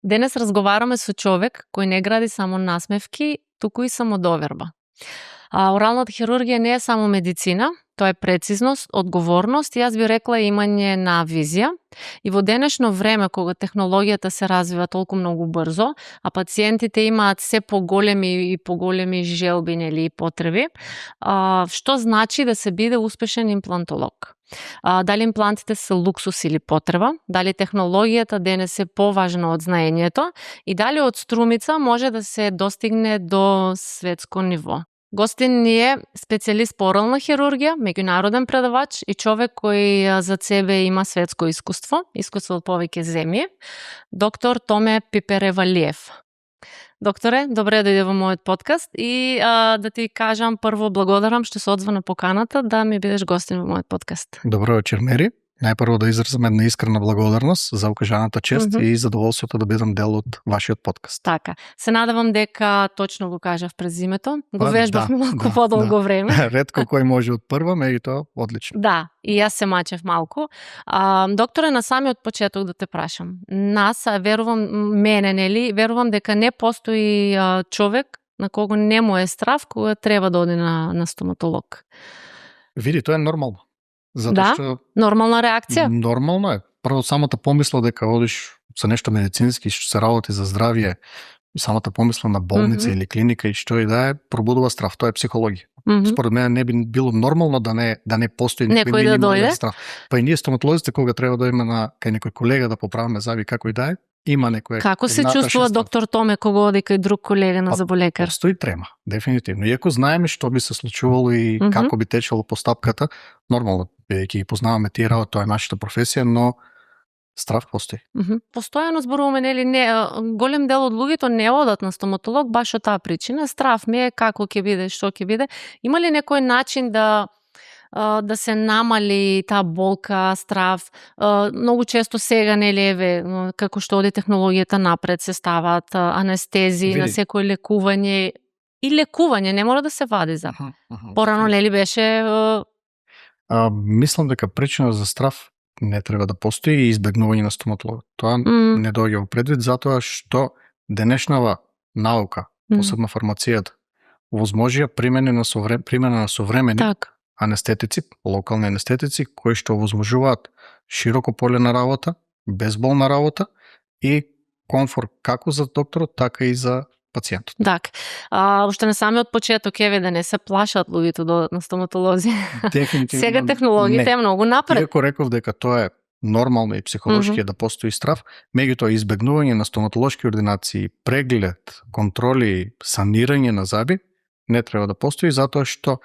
Денес разговараме со човек кој не гради само насмевки, туку и самодоверба. Оралната хирургија не е само медицина, тоа е прецизност, одговорност и јас би рекла имање на визија. И во денешно време, кога технологијата се развива толку многу брзо, а пациентите имаат се поголеми и поголеми желби и потреби, што значи да се биде успешен имплантолог? Дали имплантите се луксус или потреба, дали технологијата денес е поважна од знаењето и дали од струмица може да се достигне до светско ниво. Гостин ни е специјалист по орална хирургија, меѓународен предавач и човек кој за себе има светско искуство од повеќе земји, доктор Томе Пиперевалиев. Докторе, добре дојде во мојот подкаст и да ти кажам прво благодарам што се одзва на поканата да ми бидеш гостин во мојот подкаст. Добро вечер, Мери. Најпрво да изразам една искрена благодарност за укажаната чест и задоволството да бидам дел од вашиот подкаст. Така. Се надевам дека точно го кажав презимето. Го вежбавме малку подолго време. Ретко кој може од прва, меѓутоа одлично. Да, и јас се мачев малку. Докторе, на самиот почеток да те прашам. Нас, верувам дека не постои човек на кого не му е страв кога треба да оди на стоматолог. Види, тоа е нормално. Што нормална реакција. Нормално е. Прво самата помисла дека одиш за нешто медицински, што се работи за здравје, и самата помисла на болница или клиника и што и да е, пробудува страв. Тоа е психологија. Според мене не би било нормално да не постои некој да дојде страв. Па и ние стоматолозите кога треба да одиме кај некој колега да поправиме заби како и да е, има некој. Како се чувствува доктор Томе кога оди кај друг колега на заболекар? Постои трема, дефинитивно. Иако знаеме што би се случувало и како би течело постапката, нормално, бидејќи познаваме тие работи, тоа е нашата професија, но страв постои. Постојано зборуваме, голем дел од луѓето не одат на стоматолог баш од таа причина. Страв ми е како ќе биде, што ќе биде. Има ли некој начин да се намали таа болка, страв? Многу често сега како што оди технологијата напред се ставаат анестези на секој лекување и лекување не мора да се вади за. Порано беше мислам дека причина за страв не треба да постои и избегнување на стоматолог. Тоа не доаѓа во предвид затоа што денешнава наука, посебно фармацијата, возможија примена на современи анестетици, локални анестетици, кои што овозможуваат широко поле на работа, безболна работа и комфорт како за докторот, така и за пациентот. Так. Уште на самиот почеток да не се плашат луѓето на стоматолози. Сега технологијата е многу напред. Иако реков дека тоа е нормално и психолошки да постои страв, меѓутоа избегнување на стоматолошки ординации, преглед, контроли, санирање на заби не треба да постои затоа што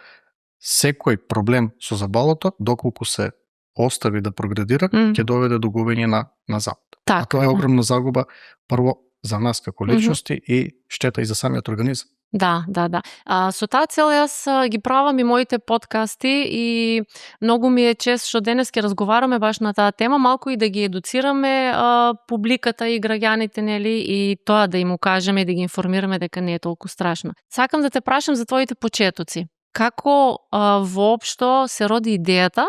секој проблем со забалото, доколку се остави да прогредира, ќе доведе до губење на заб. А тоа е огромна загуба прво за нас како личности и штета и за самиот организам. Да. Со таа цел јас ги правам и моите подкасти и многу ми е чест што денес ќе разговараме баш на таа тема, малку и да ги едуцираме публиката и граѓаните, и тоа да им укажеме и да ги информираме дека не е толку страшно. Сакам да те прашам за твоите почетоци. Како воопшто се роди идејата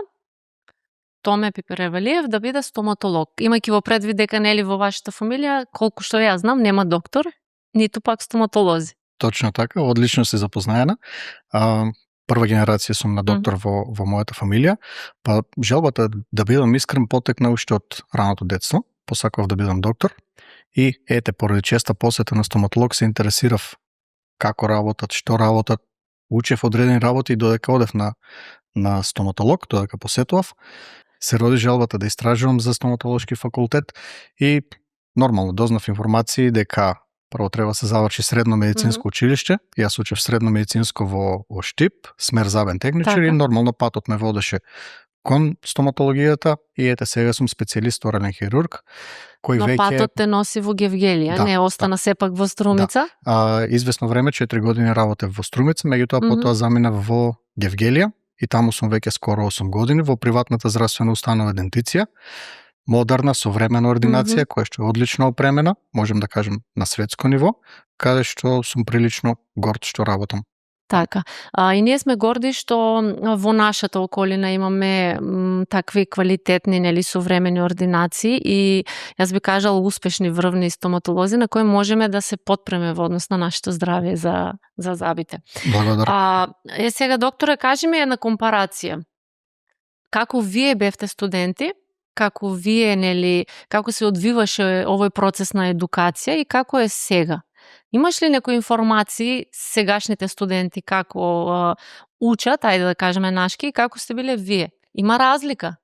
Томе Пиперевалиев да биде стоматолог? Имајќи во предвид дека во вашата фамилија, колку што јас знам, нема доктор, ниту пак стоматолози. Точно така, одлично се запознаена. Прва генерација сум на доктор во мојата фамилија, па желбата да бидам искрен потекна уште од раното детство. Посакував да бидам доктор и поради честа посета на стоматолог се интересирав како работат, што работат, учев одредени работи и додека одев на стоматолог, додека посетував, се роди желбата да истражувам за стоматолошки факултет и нормално дознав информации дека прво треба се заврши средно медицинско училиште. Јас учев средно медицинско во Штип, смер забен техничар и нормално патот ме водеше кон стоматологијата и сега сум специјалист орален хирург, кој но патот те носи во Гевгелија, не остана сепак во Струмица? Извесно време, 4 години работев во Струмица, меѓутоа потоа заминав во Гевгелија и таму сум веќе скоро 8 години во приватната здравствена установа Дентиција. Модерна, современа ординација, која што е одлично опремена, можем да кажем на светско ниво, каде што сум прилично горд што работам Така. И ние сме горди што во нашата околина имаме такви квалитетни, нели, современи ординации и јас би кажала успешни врвни стоматолози на кои можеме да се потпреме во однос на нашето здравје за забите. Благодарам. Сега, докторе, кажи ми една компарација. Како вие бевте студенти, како вие, нели, како се одвиваше овој процес на едукација и како е сега? Имаш ли некои информации сегашните студенти како учат, ајде да кажеме нашки, и како сте биле вие? Има разлика?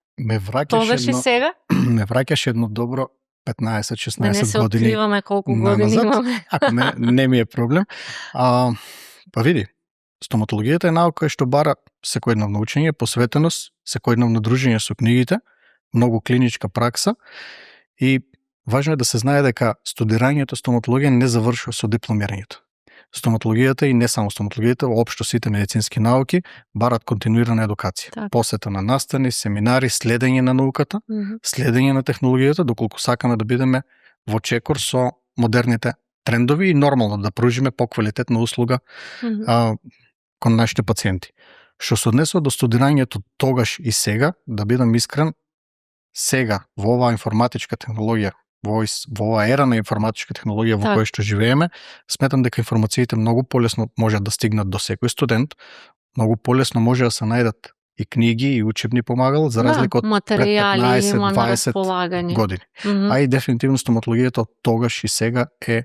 Тогаш и сега? Ме враќаш едно добро 15-16 години. Да не се откриваме колку години имаме. Ако не ми е проблем. Па види, стоматологијата е наука што бара секојдневно учење, посветеност, секојдневно дружење со книгите, многу клиничка пракса и важно е да се знае дека студирањето стоматологија не завршува со дипломирањето. Стоматологијата и не само стоматологијата, воопшто сите медицински науки барат континуирана едукација. Так. Посета на настани, семинари, следење на науката, следење на технологијата, доколку сакаме да бидеме во чекор со модерните трендови и нормално да пружиме поквалитетна услуга кон нашите пациенти. Што се однесува до студирањето тогаш и сега, да бидам искрен, сега во оваа информатичка технологија, во оваа ера на информатичка технологија во која што живееме, сметам дека информациите многу полесно можат да стигнат до секој студент, многу полесно може да се најдат и книги и учебни помагала за разлика од пред 15-20 години. А и дефинитивно стоматологијата од тогаш и сега е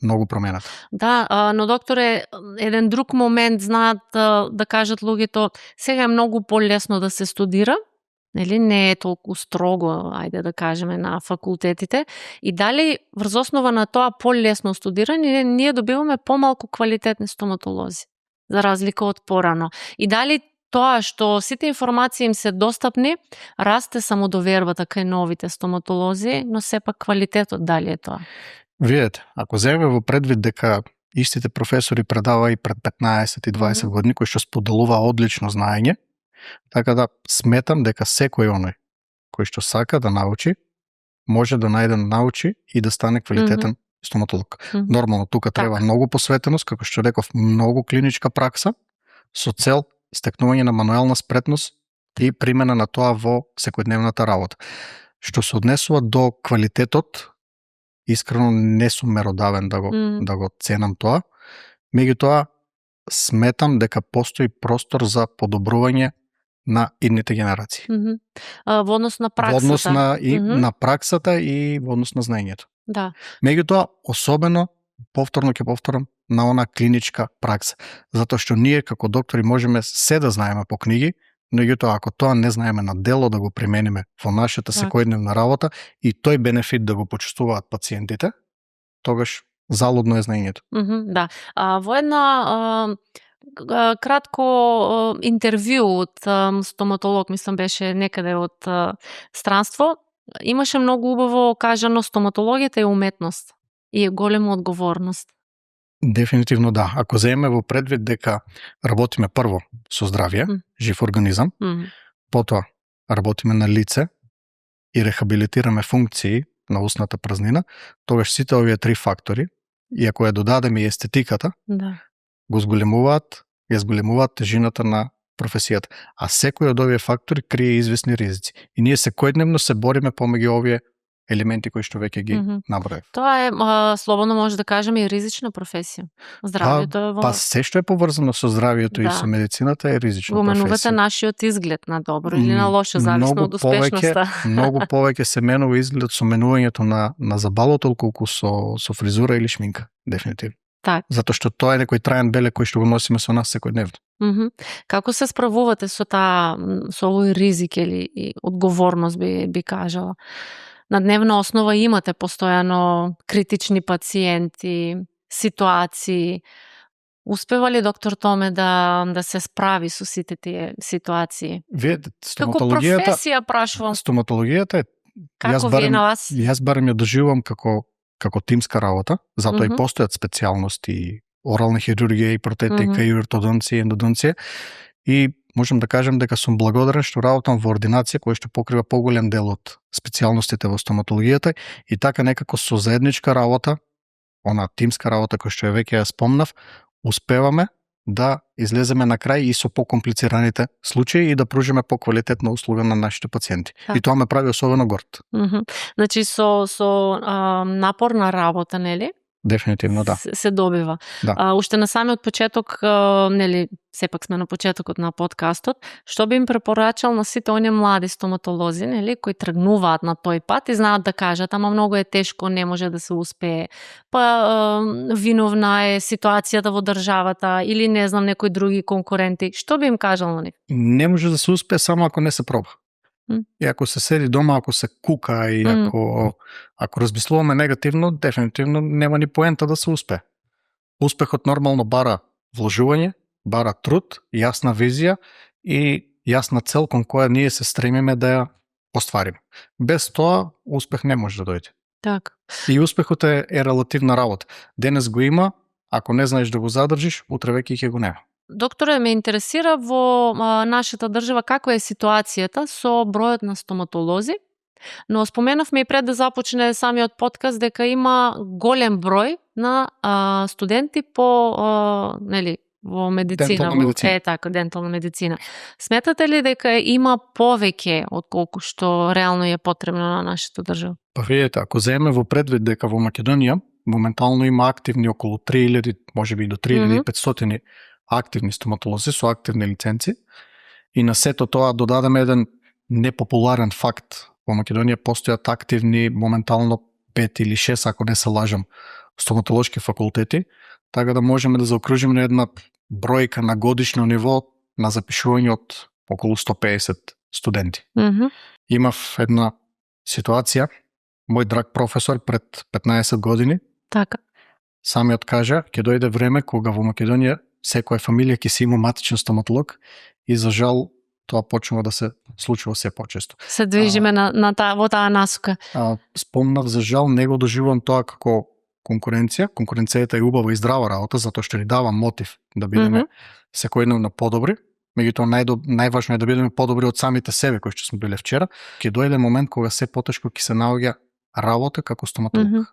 многу промената. Да, но докторе, еден друг момент знаат да кажат луѓето, сега е многу полесно да се студира, нели, не е толку строго, ајде да кажеме, на факултетите, и дали врз основа на тоа полесно студирање ние добиваме помалку квалитетни стоматолози, за разлика од порано. И дали тоа што сите информации им се достапни, расте самодовербата кај новите стоматолози, но сепак квалитетот дали е тоа? Видете, ако земеме во предвид дека истите професори предава и пред 15 и 20 години, кои што споделува одлично знаење, така да сметам дека секој оној кој што сака да научи, може да најде научи и да стане квалитетен стоматолог. Нормално тука треба многу посветеност, како што реков, многу клиничка пракса со цел стекнување на мануелна спретност и примена на тоа во секојдневната работа. Што се однесува до квалитетот, искрено не сум меродавен да го ценам тоа, меѓутоа сметам дека постои простор за подобрување на идните генерации. Во однос на праксата. Во однос на праксата и во однос на знаењето. Да. Меѓутоа, особено, повторно ќе повторам, на она клиничка пракса. Затоа што ние како доктори можеме се да знаеме по книги, меѓутоа ако тоа не знаеме на дело да го примениме во нашата секојдневна работа и тој бенефит да го почувствуваат пациентите, тогаш залудно е знаењето. Да. Во една кратко интервју од стоматолог, мислам беше некаде од странство, имаше многу убаво кажано стоматологијата е уметност и е голема одговорност. Дефинитивно да. Ако земеме во предвид дека работиме прво со здравје, жив организам, потоа работиме на лице и рехабилитираме функции на устната празнина, тогаш сите овие три фактори, и ако ја додадеме и естетиката, го зголемуваат тежината на професијата. А секој од овие фактори крие известни ризици. И ние секојдневно се бориме помеѓу овие елементи кои што веќе ги набројав. Тоа е, слободно може да кажеме, и ризична професија. Здравјето е во... Па се што е поврзано со здравјето и со медицината е ризична професија. Го менувате нашиот изглед на добро или на лошо, зависно од успешноста. Многу повеќе се менува изглед со менувањето на забалото, колку со фризура или шминка, дефинитивно. Так. Затоа што тоа е некој траен белег кој што го носиме со нас секојдневно. Како се справувате со овој ризик или одговорност би кажала? На дневна основа имате постојано критични пациенти, ситуации. Успева ли доктор Томе да се справи со сите тие ситуации? Како професија прашувам. Стоматологијата е како вие на вас? Јас барем ја доживувам како тимска работа, затоа и постојат специјалности, орална хирургија и протетика и ортодонција и ендодонција, и можам да кажам дека сум благодарен што работам во ординација која што покрива поголем дел од специјалностите во стоматологијата и така некако со заедничка работа, она тимска работа која што ја веќе ја спомнав, успеваме да излеземе на крај и со покомплицираните случаи и да пружиме поквалитетна услуга на нашите пациенти. Така. И тоа ме прави особено горд. Значи со напорна работа, нели? Дефинитивно да. Се добива. Да. Уште на самиот почеток, нели, сепак сме на почетокот на подкастот, што би им препорачал на сите оние млади стоматолози, нели, кои тргнуваат на тој пат и знаат да кажат, ама многу е тешко, не може да се успее. Па виновна е ситуацијата во државата или не знам некои други конкуренти. Што би им кажал на нив? Не може да се успее само ако не се проба. И ако се седи дома, ако се кука и ако размислуваме негативно, дефинитивно нема ни поента да се успее. Успехот нормално бара вложување, бара труд, јасна визија и јасна цел кон која ние се стремиме да ја оствариме. Без тоа успех не може да дојде. Така. И успехот е релативна работа. Денес го има, ако не знаеш да го задржиш, утре веќе ќе го нема. Докторе, ме интересира во нашата држава каква е ситуацијата со бројот на стоматолози, но споменавме и пред да започне самиот подкаст дека има голем број на студенти по нели, во медицина. Дентална медицина. Така, дентална медицина. Сметате ли дека има повеќе од колку што реално е потребно на нашата држава? Па видите, ако земеме во предвид дека во Македонија моментално има активни околу 3000, можеби и до 3500 активни стоматолози со активни лиценци и на сето тоа додадеме еден непопуларен факт. Во Македонија постојат активни моментално 5 или 6, ако не се лажам, стоматолошки факултети, така да можеме да заокружиме на една бројка на годишно ниво на запишување од околу 150 студенти. Имав една ситуација, мој драг професор пред 15 години, така, самиот кажа, ќе дојде време кога во Македонија секоја фамилија ќе си има матичен стоматолог и за жал тоа почнува да се случува се почесто. Се движиме во таа насока. Спомнав за жал, не го доживувам тоа како конкуренција. Конкуренцијата е убава и здрава работа, затоа што ни дава мотив да бидеме секојдневно подобри. Меѓутоа најважно е да бидеме подобри од самите себе кои што сме биле вчера. Ќе дојде момент кога се потешко ќе се наоѓа работа како стоматолог.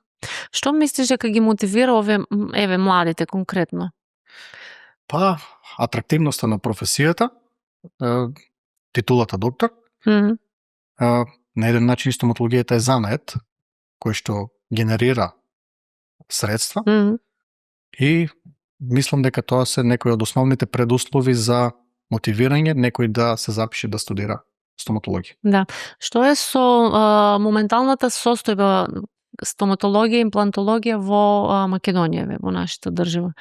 Што мислиш дека ги мотивира ове младите конкретно? Па, атрактивноста на професијата, титулата доктор. На еден начин стоматологијата е занает кој што генерира средства и мислам дека тоа се некои од основните предуслови за мотивирање некој да се запише да студира стоматологија. Да. Што е со моменталната состојба стоматологија и имплантологија во Македонија, во нашата држава?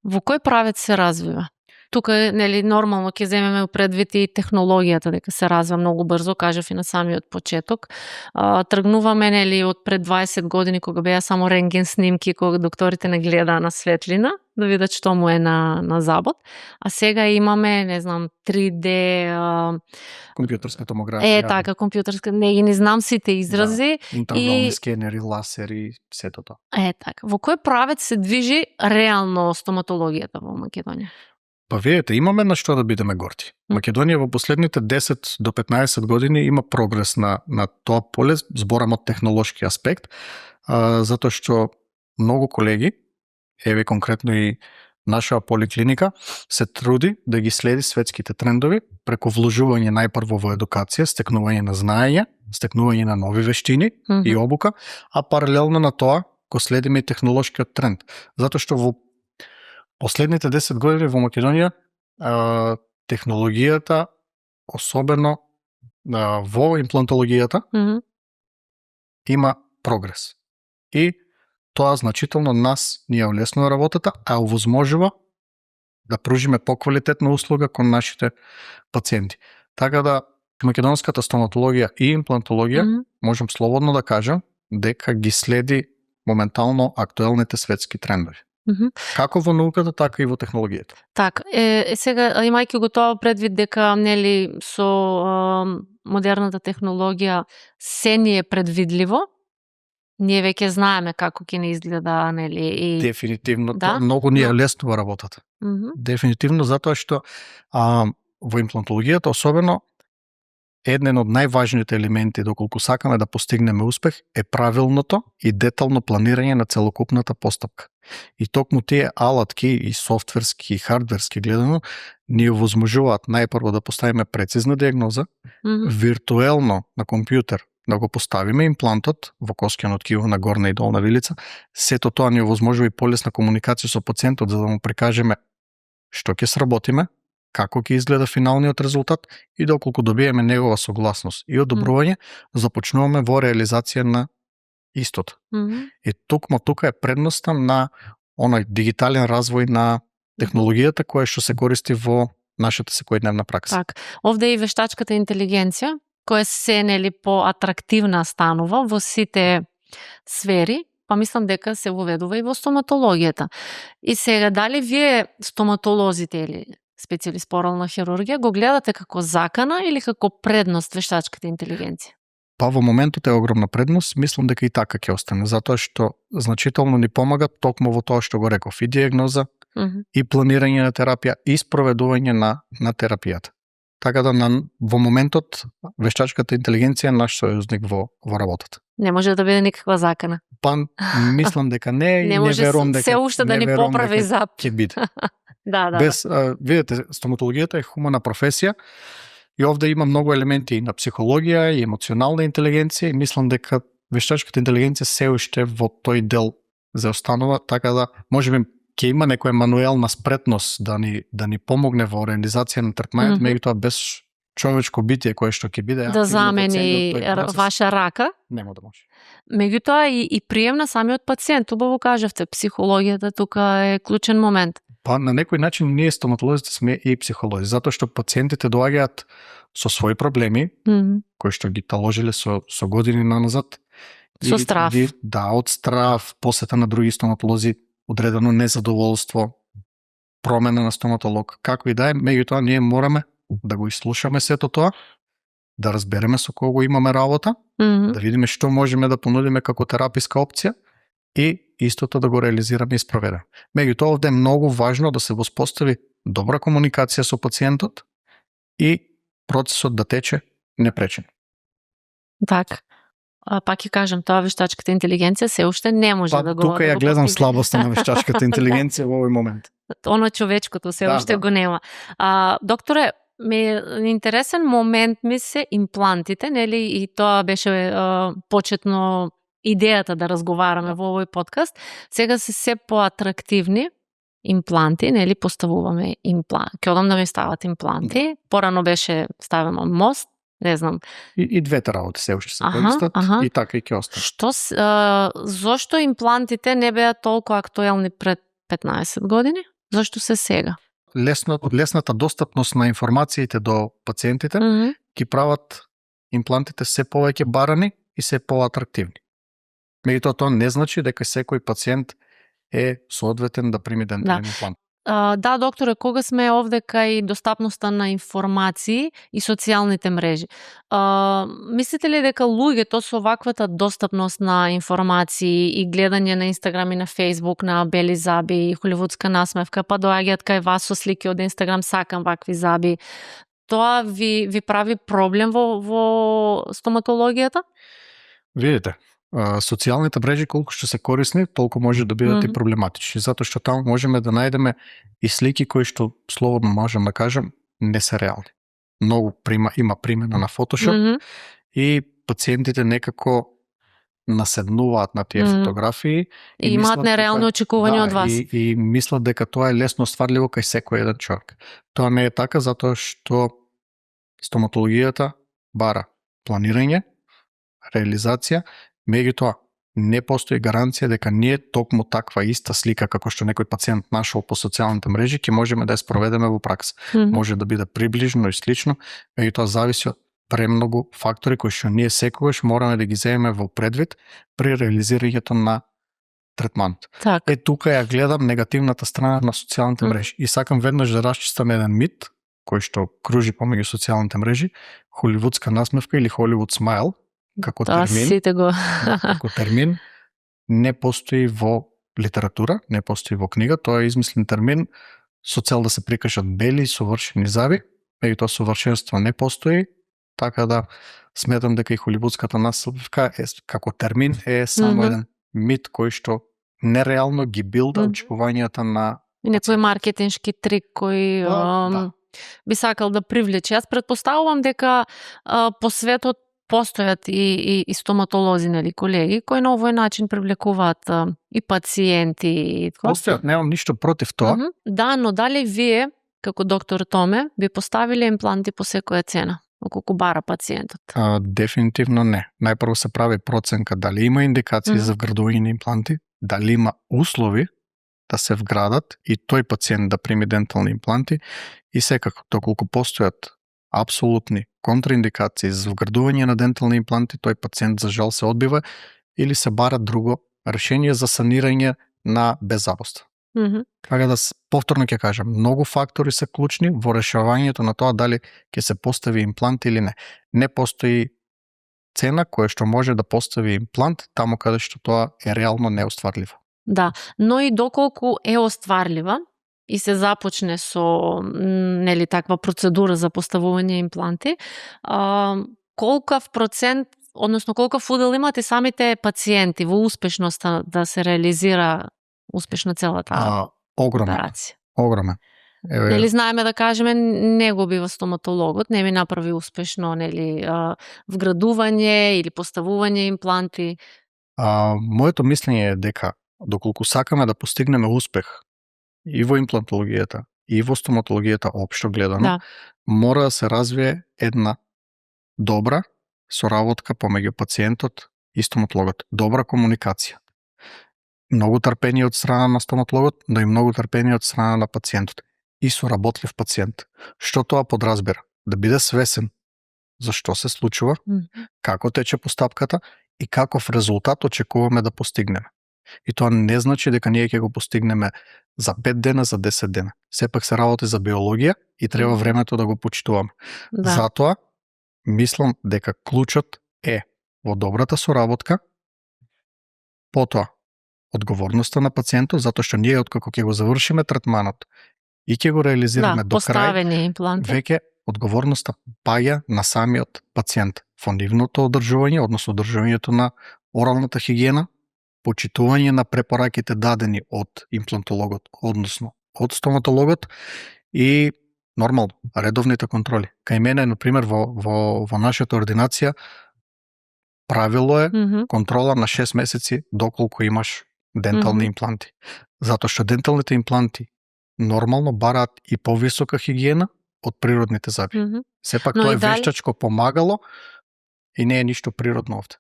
Во кој правец се развива? Тука, нели, нормално ќе земеме предвид и технологијата, дека се развива многу брзо, кажав и на самиот почеток. Тргнуваме, нели, од пред 20 години, кога беа само рентген снимки, кога докторите не гледаа на светлина, да видат што му е на забот. А сега имаме, не знам, 3D... компјутерска томографија. Така, компјутерска, не знам сите изрази. Да, интравални скенери, ласери, сето тоа. Така. Во кој правец се движи реално стоматологијата во Македонија? Па видите, имаме на што да бидеме горди. Македонија во последните 10 до 15 години има прогрес на тоа поле, зборам од технолошки аспект, затоа што многу колеги, еве конкретно и наша поликлиника, се труди да ги следи светските трендови преку вложување најпрво во едукација, стекнување на знаење, стекнување на нови вештини и обука, а паралелно на тоа го следиме и технолошкиот тренд. Затоа што во последните 10 години во Македонија технологијата, особено во имплантологијата, има прогрес. И тоа значително нас ни ја улеснува работата, а овозможува да пружиме поквалитетна услуга кон нашите пациенти. Така да македонската стоматологија и имплантологија, можам слободно да кажам, дека ги следи моментално актуелните светски трендови. Како во науката, така и во технологијата. Така, сега имајќи го тоа предвид дека нели со модерната технологија се ни е предвидливо, ние веќе знаеме како ќе не изгледа, нели, и дефинитивно тоа многу ни ја леснува работата. Дефинитивно затоа што во имплантологијата особено еден од најважните елементи доколку сакаме да постигнеме успех е правилното и детално планирање на целокупната постапка. И токму тие алатки и софтверски и хардверски гледано ни овозможуваат најпрво да поставиме прецизна диагноза, виртуелно на компјутер да го поставиме имплантот во коскиот ткиво на горна и долна вилица. Сето тоа ни овозможува и полесна комуникација со пациентот за да му прикажеме што ќе сработиме, како ќе изгледа финалниот резултат и доколку добиеме негова согласност и одобрување, започнуваме во реализација на истото. И токму тука е предноста на оној дигитален развој на технологијата која што се користи во нашата секојдневна пракса. Так, овде и вештачката интелигенција, која се нели поатрактивна станува во сите сфери, па мислам дека се воведува и во стоматологијата. И сега, дали вие стоматолозите или специјалист по орална хирургија го гледате како закана или како предност вештачката интелигенција? Па во моментот е огромна предност, мислам дека и така ќе остане, затоа што значително ни помага токму во тоа што го реков, и диагноза, и планирање на терапија, и спроведување на терапијата. Така да во моментот вештачката интелигенција е наш сојузник во работата. Не може да биде никаква закана. Па мислам дека не и не верувам дека се уште да ни поправи зап. Ќе биде. Да. Без видете, стоматологијата е хумана професија и овде има многу елементи и на психологија и емоционална интелигенција и мислам дека вештачката интелигенција се уште во тој дел заостанува, така да можеби ќе има некоја мануелна спретност да ни помогне во реализација на третманот, меѓутоа без човечко битие кое што ќе биде да замени ваша рака, нема да може. Меѓутоа и прием на самиот пациент, убаво кажавте, психологијата тука е клучен момент. Па на некој начин ние стоматолозите сме и психолози, затоа што пациентите доаѓаат со своји проблеми, кои што ги таложиле со години наназад. Со страв. Да, од страв, посета на други стоматолози, одредено незадоволство, промена на стоматолог, како и да е, меѓутоа ние мораме да го изслушаме сето тоа, да разбереме со кого имаме работа, да видиме што можеме да понудиме како тераписка опција и истото да го реализираме и спроведеме. Меѓутоа овде е многу важно да се воспостави добра комуникација со пациентот и процесот да тече непречен. Так. Пак ќе кажам, тоа вештачката интелигенција се уште не може да го... Тука ја гледам слабоста на вештачката интелигенција во овој момент. Оно човечкото се уште го нема. Докторе, интересен момент ми се имплантите, нели, и тоа беше почетно идејата да разговараме во овој подкаст. Сега се поатрактивни импланти, нели, поставуваме импланти. Ќе одам да ми стават импланти. Порано беше ставено мост, не знам. И двете работи се уште се користат и така и ќе остане. Зошто имплантите не беа толку актуелни пред 15 години? Зошто се сега? Лесната достапност на информациите до пациентите ги прават имплантите се повеќе барани и се поатрактивни. Меѓутоа тоа не значи дека секој пациент е соодветен да прими дентален имплант. Да, докторе, кога сме овде кај достапноста на информации и социјалните мрежи, мислите ли дека луѓето со ваквата достапност на информации и гледање на Инстаграм и на Фейсбук на бели заби и холивудска насмевка, па доаѓаат кај вас со слики од Инстаграм, сакам вакви заби, тоа ви прави проблем во стоматологијата? Видите, социјалните мрежи колку што се корисни, толку може да бидат и проблематични, затоа што таму можеме да најдеме и слики кои што слободно можам да кажам не се реални. Многу има примена на Photoshop и пациентите некако наседнуваат на тие фотографии и имаат нереални очекувања од вас. И мислат дека тоа е лесно стварливо кај секој еден човек. Тоа не е така затоа што стоматологијата бара планирање, реализација. Меѓутоа, не постои гаранција дека ние токму таква иста слика како што некој пациент нашол по социјалните мрежи ќе можеме да ја спроведеме во пракса. Може да биде приближно и слично, меѓутоа зависи од премногу фактори кои што ние секогаш мораме да ги земеме во предвид при реализирањето на третманот. Тука ја гледам негативната страна на социјалните мрежи и сакам веднаш да расчистам еден мит кој што кружи помеѓу социјалните мрежи, холивудска насмевка или Hollywood smile, како термин не постои во литература, не постои во книга, тоа е измислен термин со цел да се прикажат бели совршени заби, меѓутоа совршенство не постои, така да сметам дека и холивудската насмевка како термин е само еден мит кој што нереално ги билда Мгм. очекувањата на И некој маркетиншки трик кој да. би сакал да привлече. Јас претпоставувам дека по светот постојат и стоматолози, нели, колеги, кои на овој начин привлекуваат и пациенти и така. Постојат, немам ништо против тоа. Мгм. Да, но дали вие, како доктор Томе, би поставиле импланти по секоја цена, околку бара пациентот? Дефинитивно не. Најпрво се прави проценка дали има индикации Мгм. за вградување на импланти, дали има услови да се вградат и тој пациент да прими дентални импланти и секако, доколку постојат апсолутни контраиндикации за вградување на дентални импланти, тој пациент за жал се одбива или се бара друго решение за санирање на беззабост. Мгм. Така да повторно ќе кажам, многу фактори се клучни во решавањето на тоа дали ќе се постави имплант или не. Не постои цена која што може да постави имплант таму каде што тоа е реално неостварливо. Да, но и доколку е остварлива и се започне со нели таква процедура за поставување импланти, колкав процент, односно колкав удел имате самите пациенти во успешноста да се реализира успешно целата Огромен. операција? Огромен. Нели знаеме да кажеме не го бива стоматологот, не ми направи успешно нели вградување или поставување импланти. Моето мислење е дека доколку сакаме да постигнеме успех и во имплантологијата и во стоматологијата општо гледано, Да. мора да се развие една добра соработка помеѓу пациентот и стоматологот, добра комуникација. Многу трпение од страна на стоматологот, но и многу трпение од страна на пациентот и соработлив пациент. Што тоа подразбира? Да биде свесен за што се случува, како тече постапката и каков резултат очекуваме да постигнеме. И тоа не значи дека ние ќе го постигнеме за 5 дена, за 10 дена. Сепак се работи за биологија и треба времето да го почитуваме. Да. Затоа, мислам дека клучот е во добрата соработка, потоа одговорноста на пациентот, затоа што ние откако ќе го завршиме третманот и ќе го реализираме до крај, поставени импланти. веќе одговорноста паѓа на самиот пациент во нивното одржување, односно одржувањето на оралната хигиена, почитување на препораките дадени од имплантологот, односно од стоматологот и нормално редовните контроли. Кај мене, например, во нашата ординација правило е контрола на 6 месеци доколку имаш дентални импланти. Затоа што денталните импланти нормално бараат и повисока хигиена од природните зъби. Сепак тоа е вештачко помагало и не е ништо природно овде.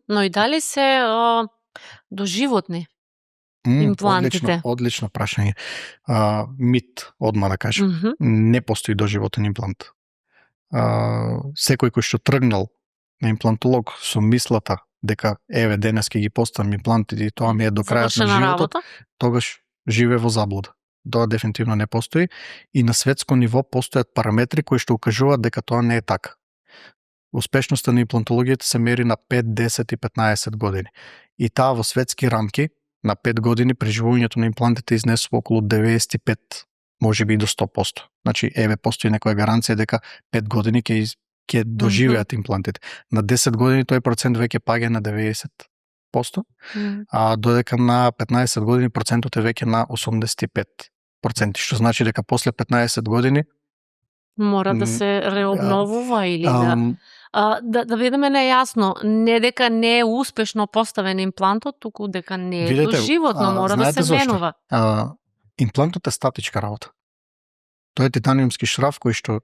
Но и дали се доживотни имплантите? Одлично прашање. Мит, одма да кажем. Не постои доживотен имплант. Секој кој што тргнал на имплантолог со мислата дека еве денес ќе ги поставам имплантите и тоа ми е до крајот на животот, тогаш живее во заблуда. Тоа дефинитивно не постои и на светско ниво постојат параметри кои што укажуваат дека тоа не е така. Успешноста на имплантологијата се мери на 5, 10 и 15 години. И таа во светски рамки на 5 години преживувањето на имплантите изнесува околу 95, може би и до 100%. Значи, еве, постои некоја гаранција дека 5 години ќе доживеат имплантите. На 10 години тој процент веќе паѓа на 90%, а додека на 15 години процентот е веќе на 85%, што значи дека после 15 години мора да се реобновува или да бидеме нејасно, не дека не е успешно поставен имплантот, туку дека не е доживотно, мора да се менува. Имплантот е статичка работа. Тој е титаниумски шраф кој што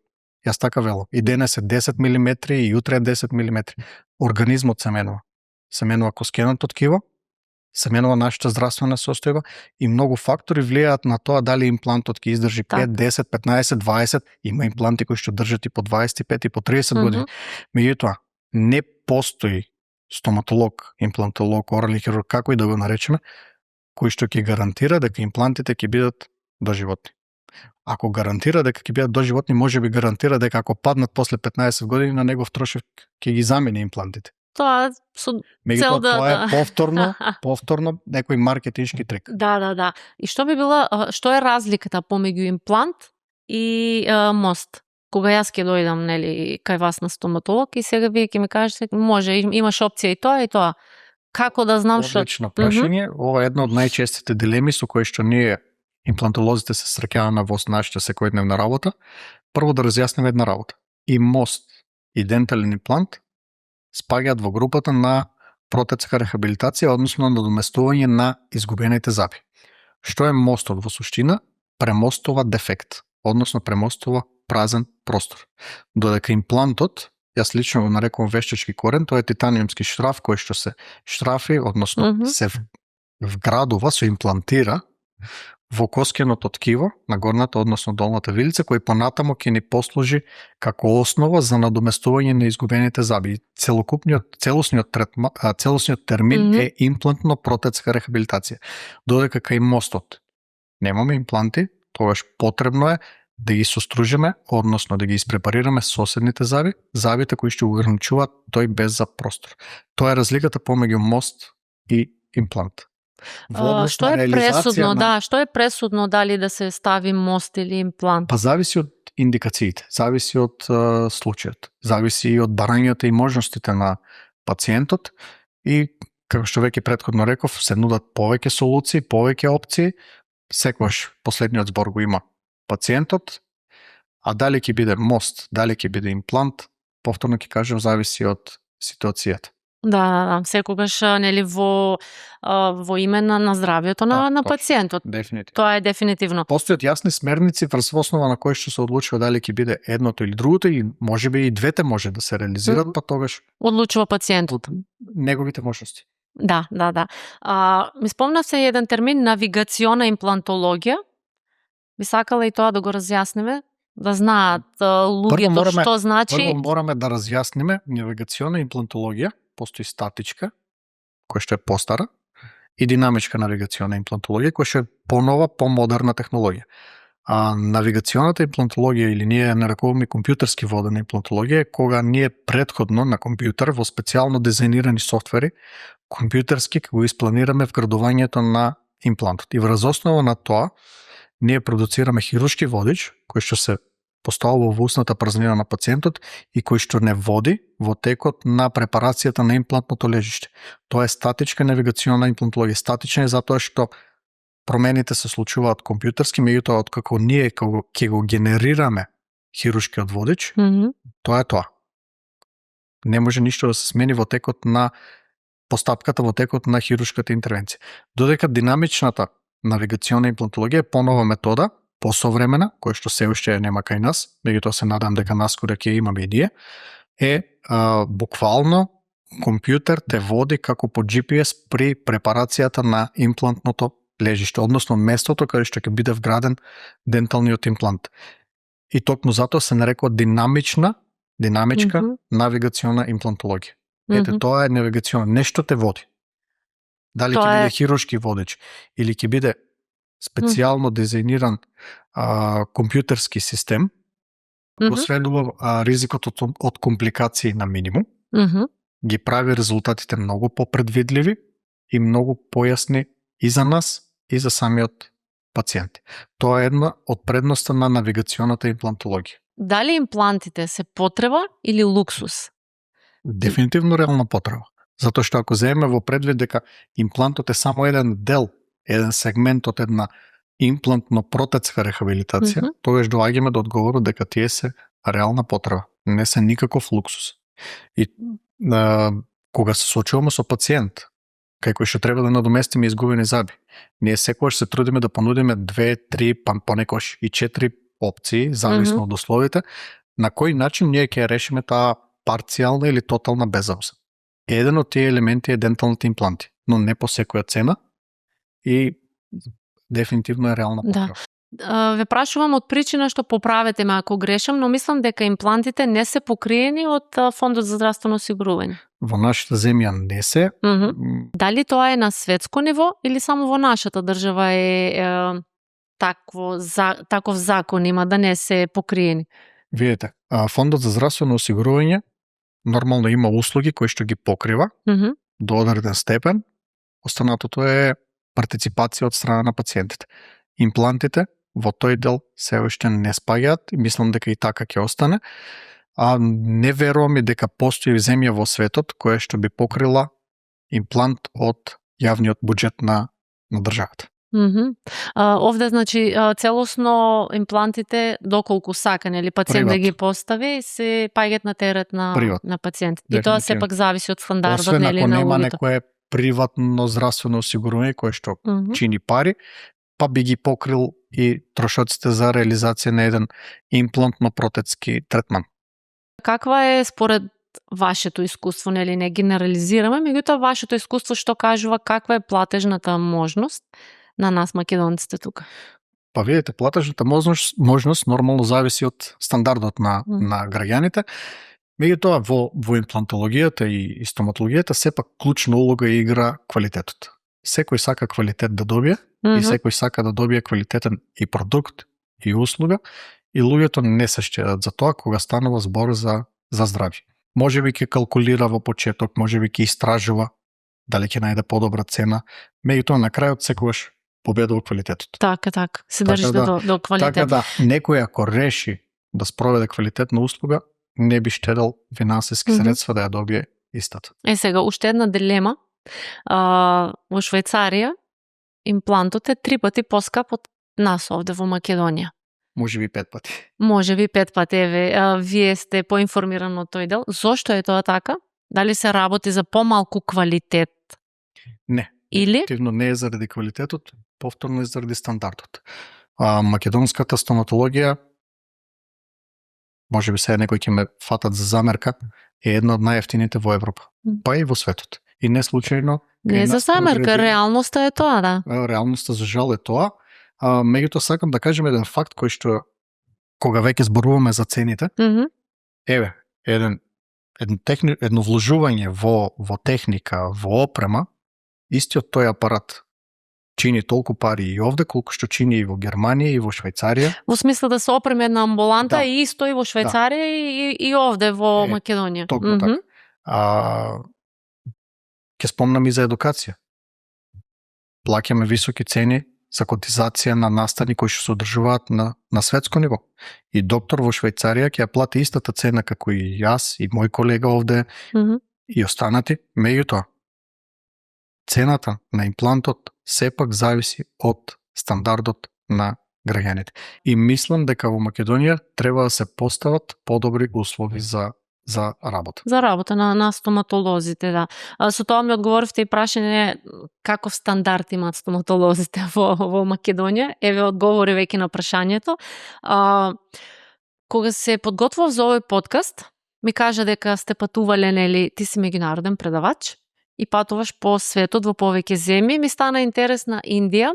јас така велам. И денес е 10 мм и јутре е 10 мм. Организмот се менува. Се менува коскеното ткиво, се менува нашата здравствена состојба и многу фактори влијаат на тоа дали имплантот ќе издржи 5, 10, 15, 20, има импланти кои што држат и по 25 и по 30 години. Меѓутоа, не постои стоматолог, имплантолог, орален хирург, како и да го наречеме, кој што ќе гарантира дека имплантите ќе бидат доживотни. Ако гарантира дека ќе бидат доживотни, може би гарантира дека ако паднат после 15 години, на негов трошок ќе ги замени имплантите. Тоа со цел да... Тоа е повторно некој маркетиншки трик. Да. И што е разликата помеѓу имплант и мост? Кога јас ќе дојдам, нели, кај вас на стоматолог и сега вие ќе ми кажете, може, имаш опција и тоа. Како да знам што? Одлично прашање. Ова е една од најчестите дилеми со кои што ние имплантолозите се среќаваме во нашата секојдневна работа. Прво да разјасниме една работа. И мост и дентален имплант спаѓаат во групата на протецка рехабилитација, односно надоместување на изгубените заби. Што е мостот во суштина? Премостува дефект, односно премостува празен простор. Додека имплантот, јас лично го нарекувам вештачки корен, тоа е титаниумски штраф кој што се штрафи, односно се вградува, се имплантира во коскеното ткиво на горната, односно долната вилица, кој понатамо ќе ни послужи како основа за надоместување на изгубените заби. Целосниот термин е имплантно-протецка рехабилитација. Додека кај мостот немаме импланти, тогаш потребно е да ги состружиме, односно да ги испрепарираме соседните заби, забите кои што ограничуваат тој без за простор. Тоа е разликата помеѓу мост и имплант. Што е пресудно, што е пресудно дали да се стави мост или имплант? Па зависи од индикациите, зависи од случајот, зависи и од барањата и можностите на пациентот и како што веќе претходно реков, се нудат повеќе солуции, повеќе опции, секогаш последниот збор го има пациентот, а дали ќе биде мост, дали ќе биде имплант, повторно ќе кажем, зависи од ситуацијата. Да, секогаш нели во име на здравјето на пациентот. Дефинитивно. Тоа е дефинитивно. Постојат јасни смерници врз основа на кои што се одлучува дали ќе биде едното или другото и можеби и двете може да се реализират, па тогаш одлучува пациентот. Неговите можности. Да. Ми спомна се еден термин навигациона имплантологија. Би сакала и тоа да го разјасниме, да знаат луѓето што значи. Прво мораме да разјасниме навигациона имплантологија. Постои статичка, која што е постара, и динамичка навигациона имплантологија, која што е понова, помодерна технологија. А навигационата имплантологија, или ние ја нарекуваме компјутерски водена имплантологија, е кога ние претходно на компјутер во специјално дизајнирани софтвери, компјутерски го испланираме вградувањето на имплантот. И врз основа на тоа, ние продуцираме хируршки водич, кој што се поставува во усната празнина на пациентот и кој што не води во текот на препарацијата на имплантното лежиште. Тоа е статичка навигациона имплантологија. Статична е затоа што промените се случуваат компјутерски, меѓутоа откако ние ќе го генерираме хируршкиот водич, тоа е тоа. Не може ништо да се смени во текот на постапката, во текот на хируршката интервенција. Додека динамичната навигациона имплантологија е понова метода, посовремена, која што се уште нема кај нас, меѓутоа се надам дека наскоро ќе имаме и ние, е буквално компјутер те води како по GPS при препарацијата на имплантното лежиште, односно местото каде што ќе биде вграден денталниот имплант. И токму затоа се нарекува динамичка навигациона имплантологија. Ете, тоа е навигациона, нешто те води. Дали ќе биде хируршки водич или ќе биде специјално дизајниран компјутерски систем, го сведува ризикот од компликации на минимум, ги прави резултатите многу попредвидливи и многу појасни и за нас, и за самиот пациент. Тоа е една од предноста на навигационата имплантологија. Дали имплантите се потреба или луксус? Дефинитивно реална потреба. Затоа што ако земеме во предвид дека имплантот е само еден дел, еден сегмент од една имплантно-протецка рехабилитација, тогаш доаѓаме до одговорот дека тие се реална потреба, не се никаков луксус. И кога се соочуваме со пациент, кај кој што треба да надоместиме изгубени заби, ние секогаш се трудиме да понудиме 2, 3, па понекогаш и 4 опции, зависно од условите, на кој начин ние ќе решиме таа парцијална или тотална беззабост. Еден од тие елементи е денталните импланти, но не по секоја цена и дефинитивно е реална потреба. Да. Ве прашувам од причина што поправете ме ако грешам, но мислам дека имплантите не се покриени од Фондот за здравствено осигурување. Во нашата земја не се. Дали тоа е на светско ниво или само во нашата држава е таков закон има да не се покриени? Видете, Фондот за здравствено осигурување нормално има услуги кои што ги покрива до одреден степен. Останатото е партиципација од страна на пациентите. Имплантите во тој дел се уште не спаѓаат и мислам дека и така ќе остане. А не верувам и дека постои земја во светот која што би покрила имплант од јавниот буџет на државата. Овде, значи, целосно имплантите, доколку сака, нели, пациент да ги постави, се паѓаат на терет на пациентите. И тоа сепак зависи од стандардот, освен нели, ако на нема луѓето. некое приватно здравствено осигурување кое што чини пари, па би ги покрил и трошоците за реализација на еден имплантно-протетски третман. Каква е според вашето искуство, нели, не генерализираме, меѓутоа вашето искуство што кажува каква е платежната можност на нас македонците тука? Па видите, платежната можност нормално зависи од стандардот на граѓаните. Меѓутоа во имплантологијата и стоматологијата сепак клучна улога игра квалитетот. Секој сака квалитет да добие и секој сака да добие квалитетен и продукт и услуга, и луѓето не се штедат за тоа кога станува збор за здравје. Можеби ќе калкулира во почеток, можеби ќе истражува дали ќе најде подобра цена, меѓутоа на крајот секогаш победува квалитетот. Така, се држите до квалитет. Така да, некој ако реши да спроведе квалитетна услуга, не би штедел финансиски средства да ја добие истата. Сега, уште една дилема. Во Швајцарија имплантот е 3 пати поскап од нас овде во Македонија. Можеби 5 пати. Можеби 5 пати, вие сте поинформирани од тој дел. Зошто е тоа така? Дали се работи за помалку квалитет? Не. Или? Ефективно не е заради квалитетот, повторно е заради стандардот. Македонската стоматологија, можеби сега некој ќе ме фатат за замерка, е една од најевтините во Европа, па и во светот. И не случајно... Не за замерка, реалноста е тоа, да. Реалноста за жал е тоа. Меѓутоа сакам да кажем еден факт кој што кога веќе зборуваме за цените, едно вложување во техника, во опрема, истиот тој апарат чини толку пари и овде, колку што чини и во Германија и во Швајцарија. Во смисла да се опреме една амбуланта и исто и во Швајцарија и овде во Македонија. Токму така. Ќе спомнам и за едукација. Плаќаме високи цени за котизација на настани кои што се одржуваат на светско ниво. И доктор во Швајцарија ќе ја плати истата цена како и јас и мој колега овде и останати, меѓутоа цената на имплантот сепак зависи од стандардот на граѓаните. И мислам дека во Македонија треба да се постават подобри услови за работа. За работа на стоматолозите, да. Со тоа ми одговоривте и прашање каков стандард имаат стоматолозите во Македонија. Еве одговори веќе на прашањето. Кога се подготвував за овој подкаст, ми кажа дека сте патувале, нели, ти си меѓународен предавач и патуваш по светот во повеќе земји. Ми стана интересна Индија.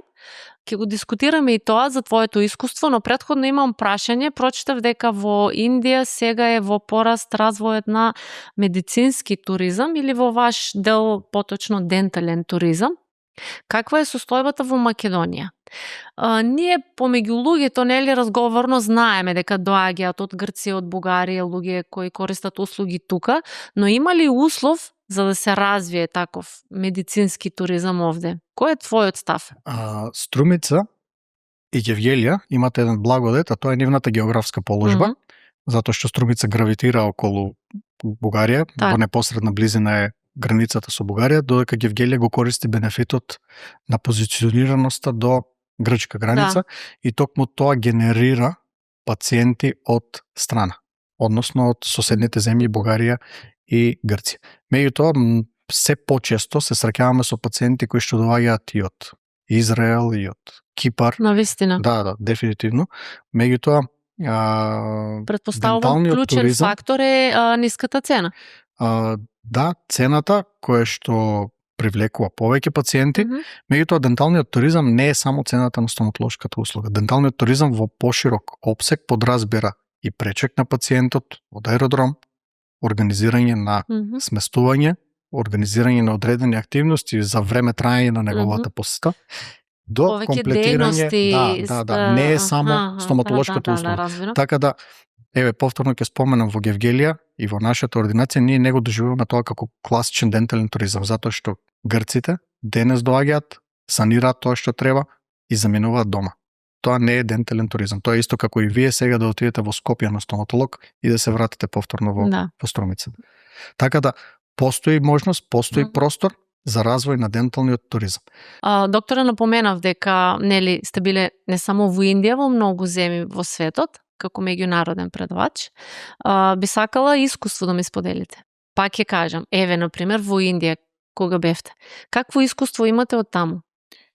Ќе го дискутираме и тоа за твоето искуство, но претходно имам прашање. Прочитав дека во Индија сега е во пораст развојот на медицински туризам или во ваш дел поточно дентален туризам. Каква е состојбата во Македонија? Ние помеѓу луѓето, нели, разговорно знаеме дека доаѓаат од Грција, од Бугарија луѓе кои користат услуги тука, но има ли услов за да се развие таков медицински туризам овде? Кој е твојот став? Струмица и Гевгелија имат еден благодет, а тоа е нивната географска положба, затоа што Струмица гравитира околу Бугарија, во непосредна близина е границата со Бугарија, додека Гевгелија го користи бенефитот на позиционираноста до грчка граница и токму тоа генерира пациенти од страна, односно од соседните земји Бугарија и Грција. Меѓутоа, се почесто се среќаваме со пациенти кои што доаѓаат и од Израел и од Кипар. Навистина. Да, дефинитивно. Меѓутоа, претпоставувам клучен фактор е ниската цена. Да, цената која што привлекува повеќе пациенти, меѓутоа денталниот туризам не е само цената на стоматолошката услуга. Денталниот туризам во поширок опсег подразбира и пречек на пациентот од аеродром, организирање на сместување, организирање на одредени активности за време траење на неговата посета, до комплетирање, не е само стоматолошката услуга. Така да, еве, повторно ќе споменам, во Гевгелија и во нашата ординација ние не го доживуваме тоа како класичен дентален туризам, затоа што грците денес доаѓаат, санираат тоа што треба и заминуваат дома. Тоа не е дентален туризам. Тоа е исто како и вие сега да отидете во Скопје на стоматолог и да се вратите повторно во Струмица. Така да, постои можност, постои простор, за развој на денталниот туризам. Докторе, напоменав дека нели сте биле не само во Индија, во многу земји во светот, како меѓународен предавач. Би сакала искуство да ми споделите. Пак ќе кажам, еве, например, во Индија, кога бевте. Какво искуство имате од таму?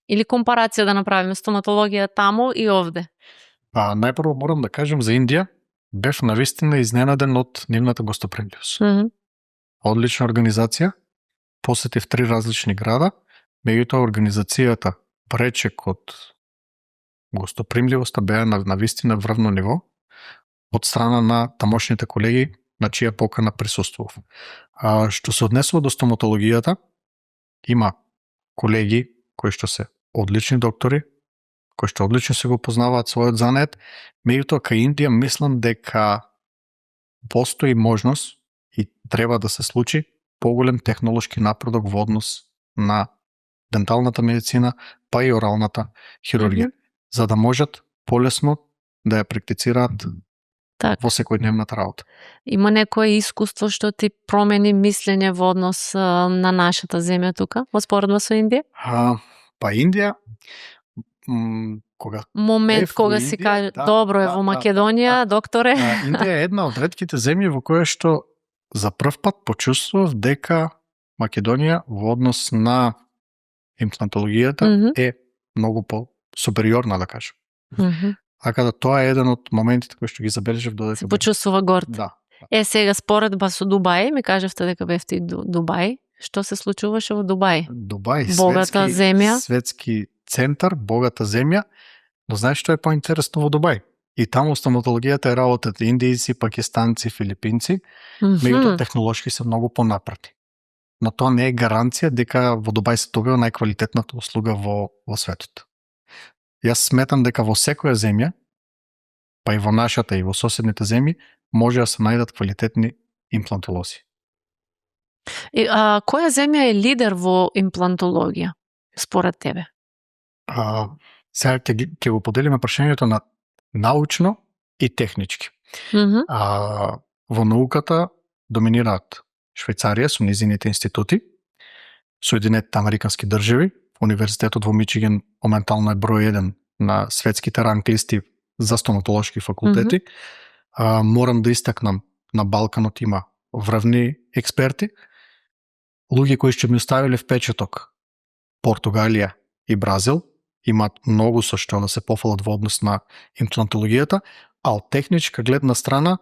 Или компарација да направиме стоматологија таму и овде? Најпрво морам да кажам за Индија, бев навистина изненаден од нивната гостопримливост. Одлична организација, посетив 3 различни града, меѓутоа организацијата пречек од гостопримливоста беа на вистина врвно ниво од страна на тамошните колеги на чија покана присуствував. Што се однесува до стоматологијата, има колеги кои што се одлични доктори, кои што одлично се го познаваат својот занет, меѓутоа кај Индија мислам дека постои можност и треба да се случи поголем технолошки напредок во однос на денталната медицина, па и оралната хирургија, за да можат полесно да ја практицираат во секојдневната работа. Има некое искуство што ти промени мислење во однос на нашата земја тука, во споредба со Индија? Па Индија, кога си каже, добро е во Македонија, докторе. Индија е една од ретките земји во која што за прв пат почувствував дека Македонија во однос на имплантологијата е многу по-супериорна, да кажем. Така да тоа е еден од моментите кои што ги забележав додека се почувствува горд. Да. Сега споредба со Дубај, ми кажавте дека бевте и Дубај. Што се случуваше во Дубај? Дубај, богата земја, светски центар, богата земја, но знаеш што е поинтересно во Дубај? И таму стоматологијата е работат индијци, пакистанци, филипинци, меѓутоа технолошки се многу понапред. Но тоа не е гаранција дека во Дубај се добива најквалитетната услуга во светот. Јас сметам дека во секоја земја, па и во нашата и во соседните земји, може да се најдат квалитетни имплантолози. Која земја е лидер во имплантологија, според тебе? Сега ќе го поделиме прашањето на научно и технички. Во науката доминираат Швајцарија со низините институти, Соединетите Американски држави, Универзитетот во Мичиген моментално е број 1 на светските ранг листи за стоматолошки факултети. Морам да истакнам, на Балканот има врвни експерти, луѓе кои што ми оставиле впечаток. Португалија и Бразил имаат многу со што да се пофалат во однос на имплантологијата, а од техничка гледна страна,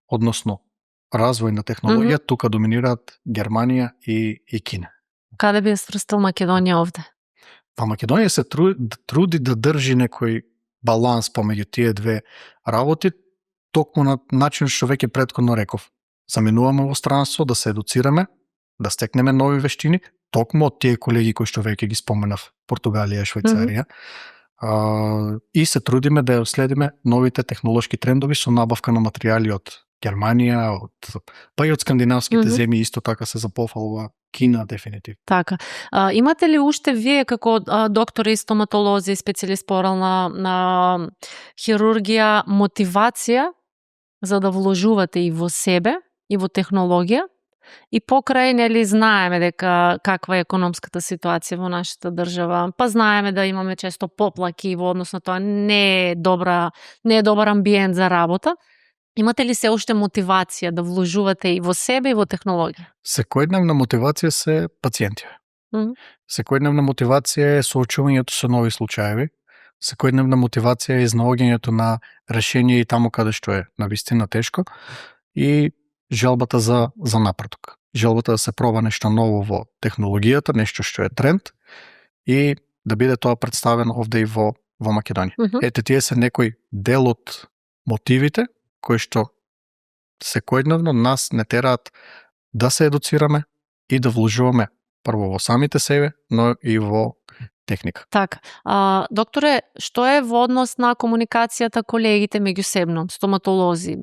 односно развој на технологија, тука доминираат Германија и Кина. Каде би сврстил Македонија овде? Па Македонија се труди да држи некој баланс помеѓу тие две работи, токму на начин што веќе претходно реков. Заминуваме во странство, да се едуцираме, да стекнеме нови вештини, токму од тие колеги кои што веќе ги споменав, Португалија, Швајцарија, и се трудиме да ја следиме новите технолошки трендови со набавка на материјали од Германија, па и од скандинавските земји исто така се запофалува, Кина дефинитивно. Така. Имате ли уште вие како доктори, стоматолози, специјалист по орална хирургија мотивација за да вложувате и во себе, и во технологија? И покрај, нели, знаеме дека каква е економската ситуација во нашата држава, па знаеме да имаме често поплаки во однос на тоа, не е добар амбиент за работа. Имате ли се уште мотивација да вложувате и во себе и во технологија? Секојдневна мотивација се пациенти. Секојдневна мотивација е соочувањето со нови случаеви. Секојдневна мотивација е изнаоѓањето на решение и таму каде што е навистина тешко и желбата за напредок. Желбата да се проба нешто ново во технологијата, нешто што е тренд и да биде тоа представено овде и во Македонија. Ете, тие се некој дел од мотивите кои што секојдневно нас не тераат да се едуцираме и да вложуваме прво во самите себе, но и во техника. Така. Докторе, што е во однос на комуникацијата колегите меѓусебно, стоматолози?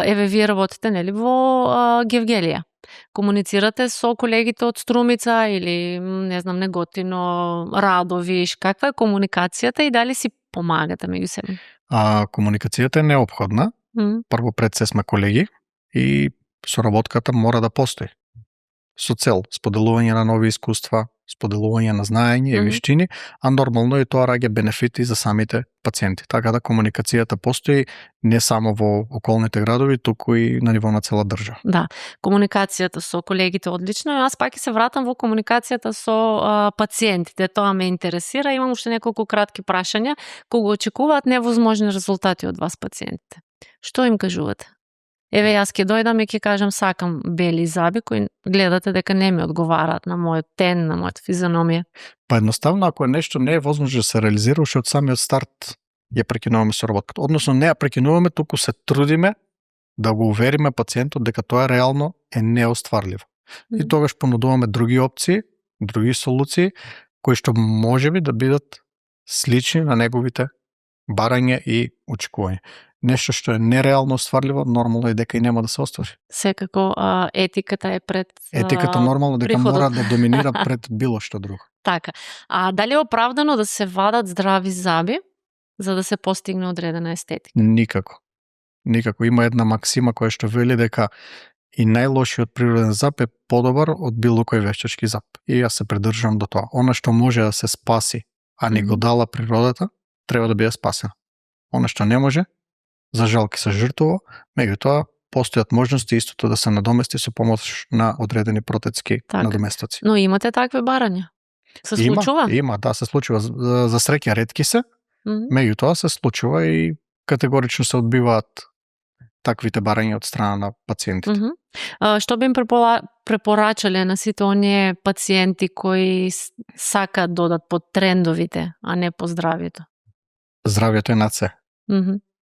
Еве, вие работите, нели, во Гевгелија. Комуницирате со колегите од Струмица или, не знам, Неготино, Радовиш? Каква е комуникацијата и дали си помагате меѓусебно? Комуникацијата е неопходна. Прво пред се сме колеги и соработката мора да постои. со цел споделување на нови искуства, споделување на знаење и вештини, а нормално и тоа раѓа бенефити за самите пациенти. Така да комуникацијата постои не само во околните градови, туку и на ниво на цела држава. Да, комуникацијата со колегите одлично. Јас пак ќе се вратам во комуникацијата со пациентите. Тоа ме интересира. Имам уште неколку кратки прашања. Кога очекуваат невозможни резултати од вас пациентите? Што им кажувате? Еве, јас ќе дојдам и ќе кажам сакам бели заби, кои гледате дека не ми одговараат на мојот тен, на мојата физиономија. Па едноставно, ако нешто не е возможно да се реализира, уште од самиот старт ја прекинуваме со работката. Односно, не ја прекинуваме, туку се трудиме да го увериме пациентот дека тоа реално е неостварливо. И тогаш понудуваме други опции, други солуции, кои што можеби да бидат слични на неговите барања и очекувања. Нешто што е нереално остварливо, нормално е дека и нема да се оствари. Секако етиката е пред Етиката нормално дека приходот. мора да доминира пред било што друго. Така. А дали е оправдано да се вадат здрави заби за да се постигне одредена естетика? Никако. Никако. Има една максима која што вели дека и најлошиот природен зап е подобар од било кој вештачки зап. И јас се придржувам до тоа. Она што може да се спаси, а не го дала природата, треба да биде спасено. Она што не може, за жал ќе се жртвува, меѓутоа постојат можности истото да се надомести со помош на одредени протецки надоместоци. Но имате такви барања? Се случува? Има, да, се случува. За среќа ретки се, меѓутоа се случува и категорично се одбиваат таквите барања од страна на пациентите. Што би им препорачале на сите оние пациенти кои сакаат да одат по трендовите, а не по здравието? Здравието е над се.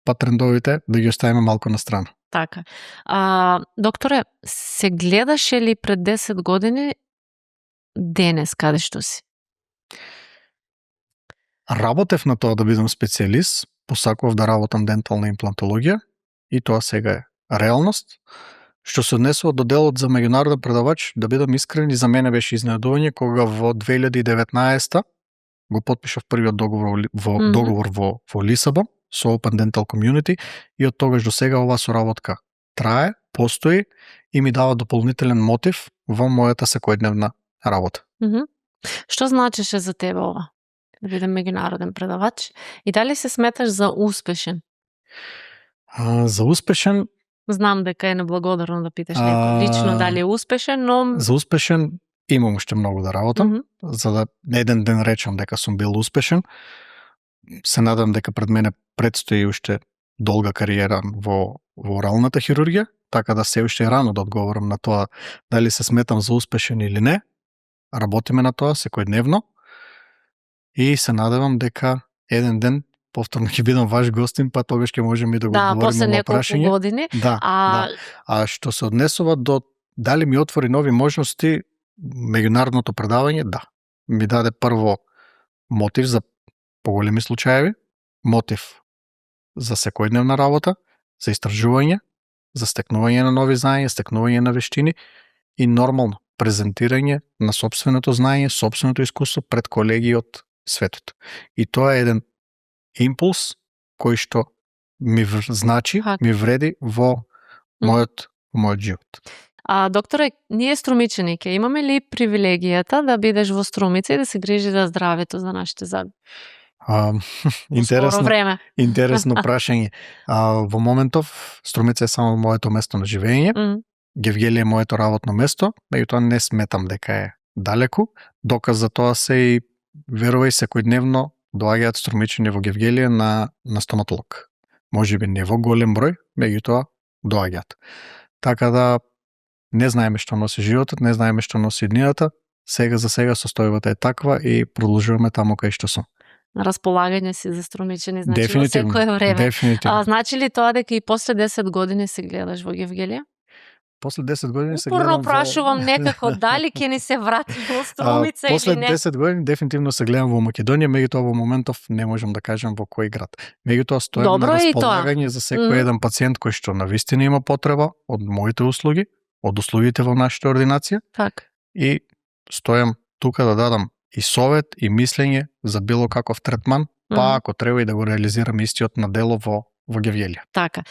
Па трендовите да ги оставиме малку на страна. Така. Докторе, се гледаше ли пред 10 години денес каде што си? Работев на тоа да бидам специјалист, посакував да работам дентална имплантологија и тоа сега е реалност. Што се однесува до делот за меѓународен предавач, да бидам искрен, и за мене беше изненадување кога во 2019 го потпишав првиот договор во Лисабон со Open Dental Community и од тогаш до сега оваа соработка трае, постои и ми дава дополнителен мотив во мојата секојдневна работа. Што значеше за тебе ова? Да бидем меѓународен предавач? И дали се сметаш за успешен? За успешен... Знам дека е неблагодарно да питаш некој лично дали е успешен, но... За успешен имам уште многу да работам, за да еден ден речам дека сум бил успешен. Се надам дека пред мене предстои уште долга кариера во оралната хирургија, така да се уште рано да одговорам на тоа дали се сметам за успешен или не. Работиме на тоа секојдневно и се надевам дека еден ден повторно ќе бидам ваш гостин, па тогаш ќе можеме и да го одговориме на прашање. Да, после неколку години. Да. А што се однесува до дали ми отвори нови можности меѓународното предавање, да. Ми даде прво мотив за поголеми случаеви, мотив за секојдневна работа, за истражување, за стекнување на нови знаења, стекнување на вештини и нормално презентирање на сопственото знаење, сопственото искуство пред колеги од светот. И тоа е еден импулс кој што ми ми вреди во мојот живот. Докторе, ние струмичани ќе имаме ли привилегијата да бидеш во Струмица и да се грижи за здравето за нашите заби? Интересно прашање. Во моментов Струмица е само моето место на живење. Гевгелија е моето работно место, меѓутоа не сметам дека е далеку. Доказ за тоа се и верувај секојдневно доаѓаат струмичани во Гевгелија на стоматолог. Можеби не во голем број, меѓутоа доаѓаат. Така да не знаеме што носи животот, не знаеме што носи днината. Сега за сега состојбата е таква и продолжуваме таму кај што сум. На располагање си за струмичани, значи во секое време. Дефинитивно. Значи ли тоа дека и после 10 години се гледаш во Гевгелија? После 10 години се гледам прашувам некако дали ќе ни се врати во Струмица или не. После 10 години дефинитивно се гледам во Македонија, меѓутоа во моментов не можам да кажам во кој град. Меѓутоа стојам на располагање за секој еден пациент кој што навистина има потреба од моите услуги, од услугите во нашата ординација. Така. И стојам тука да дадам и совет и мислење за било каков третман, па ако треба и да го реализирам истиот на дело во Гевгелија. Така.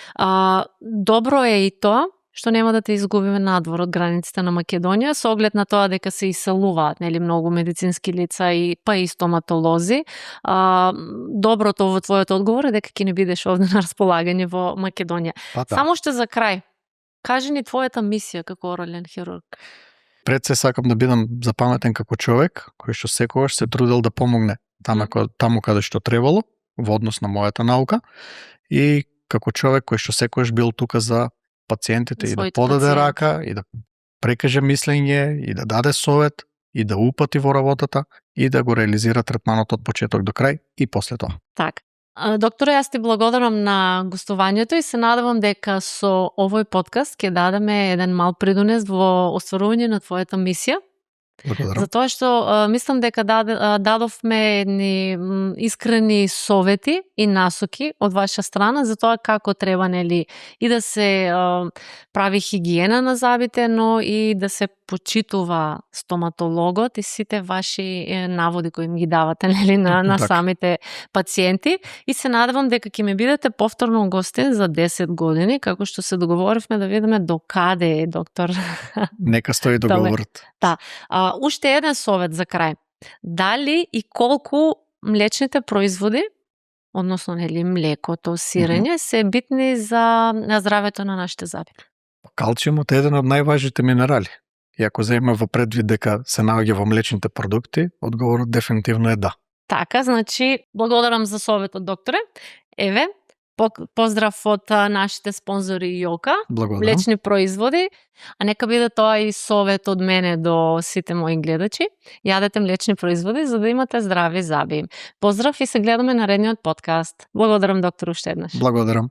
Добро е и тоа што нема да те изгубиме надвор од границите на Македонија, со оглед на тоа дека се иселуваат многу медицински лица и па и стоматолози. Доброто во твојот одговор е дека ќе не бидеш овде на располагање во Македонија. Да. Само што за крај, кажи ни твојата мисија како орален хирург. Пред се сакам да бидам запаметен како човек кој што секогаш се трудел да помогне таму каде што требало во однос на мојата наука и како човек кој што секогаш бил тука за пациентите и да подаде рака и да прекаже мислење и да даде совет и да упати во работата и да го реализира третманот од почеток до крај и после тоа. Така. Докторе, јас ти благодарам на гостувањето и се надевам дека со овој подкаст ќе дадеме еден мал придонес во остварување на твојата мисија. Благодарам. Затоа што мислам дека дадовме едни искрени совети и насоки од ваша страна за тоа како треба и да се прави хигиена на зъбите, но и да се почитува стоматологот и сите ваши наводи кои им ги давате на самите пациенти. И се надевам дека ќе ме бидете повторно гостин за 10 години, како што се договоривме да видиме до каде е доктор. Нека стои договорот. Да. Уште еден совет за крај. Дали и колку млечните производи, односно млекото, сирење, се битни за здравето на нашите зъби? Калциумот е еден од најважните минерали. И ако земеме во предвид дека се наоѓа во млечните продукти, одговорот дефинитивно е да. Така, значи, благодарам за советот, докторе. Еве, поздрав од нашите спонзори Јока, млечни производи, а нека биде тоа и совет од мене до сите мои гледачи. Јадете млечни производи за да имате здрави зъби. Поздрав и се гледаме наредниот подкаст. Благодарам, доктор, уште еднаш. Благодарам.